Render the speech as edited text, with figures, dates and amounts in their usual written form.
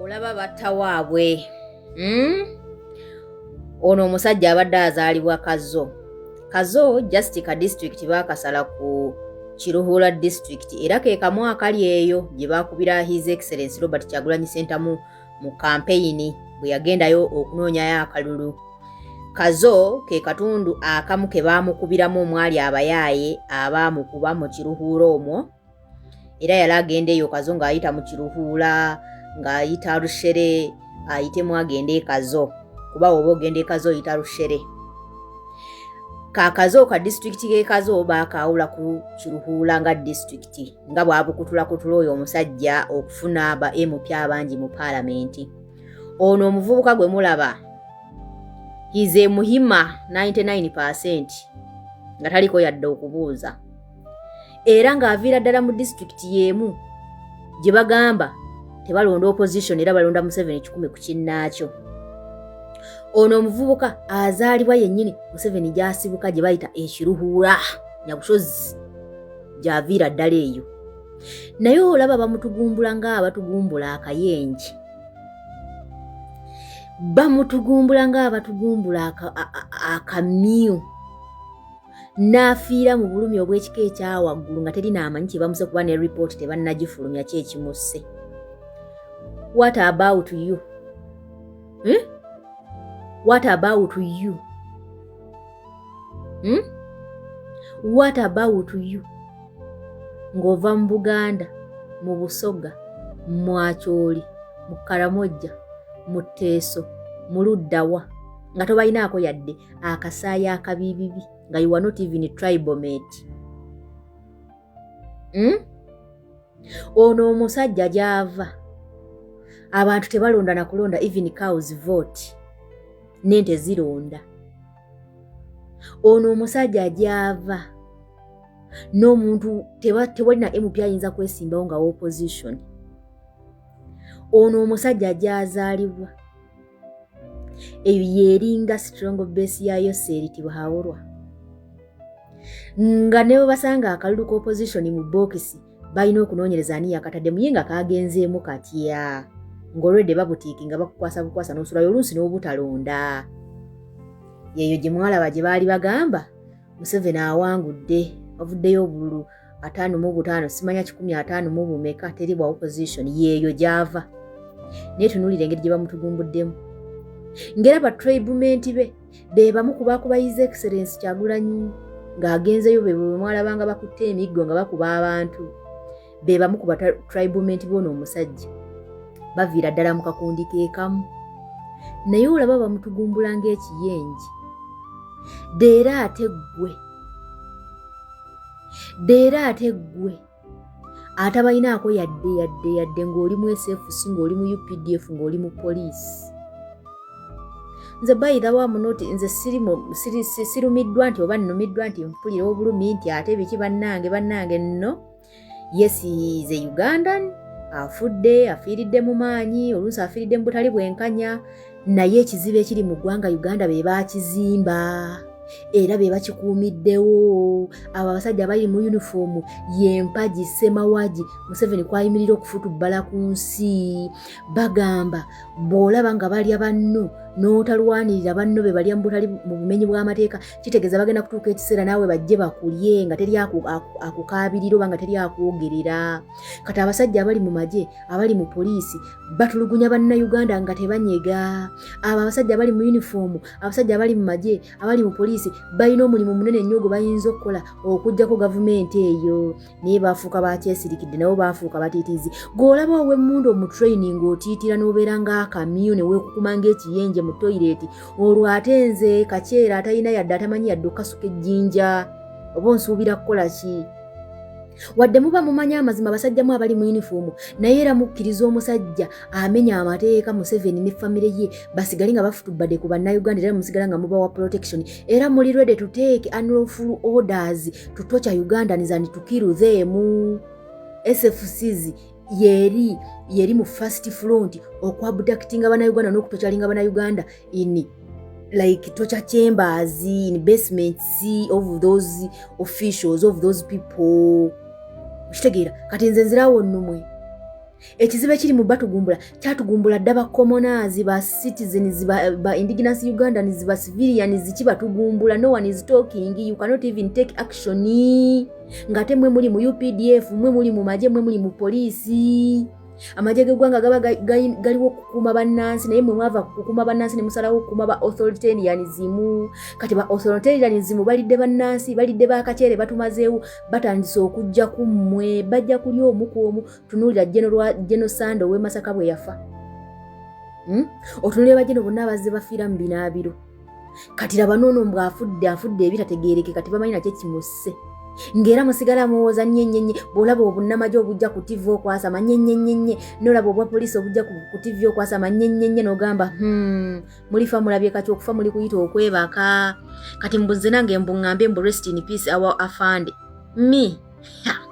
Olaba batta waabwe, Ono omusajja abadde azaalibwa Kazo. Kazo just ka district baakasala ku Kiruhura District, era ke kamu akali eyo gye baakubira His Excellence Robert Kyagulanyi Ssentamu mu kampeyini bwe yagendayo okunoonyayo akalulu. Kazo ke katundu akamu ke baamukubiramu omwali abayaaye abaamukuba mu Kiruhura omwo. Era yali agenda eyo Kazo ng'ayita mu Kiruhuula, ng'ayita Rushere, ayitemu agende e Kazo, kuba woba ogenda e Kazo oyita Rushere. Kakazo ka disitulikiti k'e Kazo baakaawula ku Kiruhuula nga disitulikiti, nga bw'abukutulakutula oyo omusajja okufuna ba MP abangi mu paalamenti. Ono omuvubuka gwe mulaba he's a Muhima 99%, nga taliko yadde okubuuza, era ng'aviira ddala mu disitulikiti y'emu gye bagamba tebalonda opposition, era balonda Museveni 100 ku kinnaakyo. Ono omuvubuka azaalibwa yennyini Museveni gy'asibuka, gye bayita Ekiruhuula Nyabusozi, gy'aviira ddala eyo, naye olaba bamutugumbula ng'abatugumbula akayenje, bamutugumbula ng'abatugumbula akamyu, n'afiira mu bulumi obw'ekika ekyawaggulu nga teri n'amanyi kye bamuse, kuba ne ripooti tebannagifulumya ki ekimusse. What about you, hmm? What about you, hmm? What about you ng'ova mu Buganda, mu Busoga, mu Akyoli, mu Karamojja, mu Teeso, mu luddawa, nga tobalinaako yadde akasaayi akabibibi, nga you are not even tribal mate, Ono omusajja gy'ava abantu tebalonda na kulonda, even cows vote, n'ente zironda. Ono omusajja gy'ava n'omuntu tewali na MP ayinza kwesimbawo nga opposition. Ono omusajja gy'azaalibwa eyo yeeringa strong base ya Yoseri Tibuhaburwa, nga ne bwe basanga akalulu ka opposition mu bookisi, balina okunoonyereza ani yakataddemu, ye nga kagenzeemu katya, ng'olwedde babutiiki nga bakukwasa bukwasa n'osulayo oluusi n'obutalonda. Yeeyo gye mwalaba gye baali bagamba Museveni awangudde, wavuddeyo obululu 55, simanya 150 mu bumeka, teri bwa opposition. Yeeyo gy'ava, naye tunuulira engeri gye bamutugumbuddemu, ng'era ba tribemate be be bamu ku bakuba His Excellence Kyagulanyi ng'agenzeyo, be bwe mwalabanga bakutte emiggo nga bakuba abantu. Be bamu ku ba tribemate b'ono omusajja, baviira ddala mu kakundi ke kamu, naye olaba bamutugumbula ng'ekiyenje. Deera ate ggwe, deera ate ggwe atabalinaako yadde yadde yadde, ng'oli mu SFC, ng'oli mu UPDF, ng'oli mu poliisi. Nze bayira wamunoti, nze sirumiddwa nti oba nnumiddwa nti mpulira obulumi nti ate biki. Bannange, bannange, nno yes, he is a Ugandan, afudde, afiiridde mu maanyi, oluusi afiiridde mu butali bwenkanya, naye ekizibu ekiri mu ggwanga Uganda be baakizimba era be bakikuumiddewo. Abo abasajja bali mu yunifoomu y'empagi ssemawagi Museveni kwayimirira okufutubbala ku nsi. Bagamba bw'olaba nga balya banno n'otalwanirira banno be balya mu butali mu bumenyi bw'amateeka, kitegeeza bagenda kutuuka ekiseera naawe bajje bakulye nga teri akukaabirira oba nga teri akwogerera. Kati abasajja abali mu magye, abali mu poliisi, batulugunya Bannayuganda nga tebanyega. Abo abasajja abali mu yunifoomu, abasajja abali mu magye, abali mu poliisi, balina omulimu munene nnyo gwe bayinza okukola okugjako gavumenti eyo, naye bafuuka bakyesirikidde, nabo bafuuka batiitiizi. Gweolaba ow'emmundu omu training otiitira n'obeera ng'akamyu ne weekukuma ng'ekiyenje mu toyireeti, olwo ate nze kakyera atalina yadde, atamanyi yadde okukasuka ejjinja, oba onsuubira kukola ki? Wadde muba mumanyi amazima, basajjamu abali mu yunifoomu, naye era mukkiriza omusajja amenya amateeka, Museveni ne famire ye, basigale nga bafutubbadde ku Bannayuganda, era musigala nga mubawa protection, era muli ready to take unlawful orders to torture Ugandans and to kill them. SFCs yeri yeri mu first front okuabductinga Bannayuganda n'okutorturinga Bannayuganda in like torture chambers, in basements of those officials, of those people. Okitegeera? Kati nze nzirawo nnumwe. Ekizibu ekiri mu batugumbula, kyatugumbula dda ba commoners, ba citizens, ba indigenous Ugandans, ba civilians. Kibatugumbula, no one is talking. You cannot even take action, ng'ate mwe muli mu UPDF, mwe muli mu magye, mwe muli mu poliisi. Amagye g'eggwanga gaba galiwo okukuuma bannansi, naye mwe mwava kukuuma bannansi ne musalawo okukuuma ba authoritarianism. Kati ba authoritarianism balidde bannansi, balidde bakakyere, batumazeewo. Batandise okujja ku mmwe, bajja kulya omu ku omu. Tunuulira General Sande ow'e Masaka bwe yafa, Otunuulira bageno bonna abazze bafiira mu binaabiro. Kati laba noono mbw afudde, afudde ebitategeereke. Kati bamanyi nakyo kimusse, ng'era musigala muwooza nnye. Bw'olaba obunnamagye obujja ku TV okwasama nnye, nolaba obwa poliisi obujja ku TV okwasama nnye, n'ogamba, mulifa mulabye." Kati okufa muli kuyita okwebaka. Kati mbuze nange mbuŋŋambe mbu rest in peace our afande me. Ha.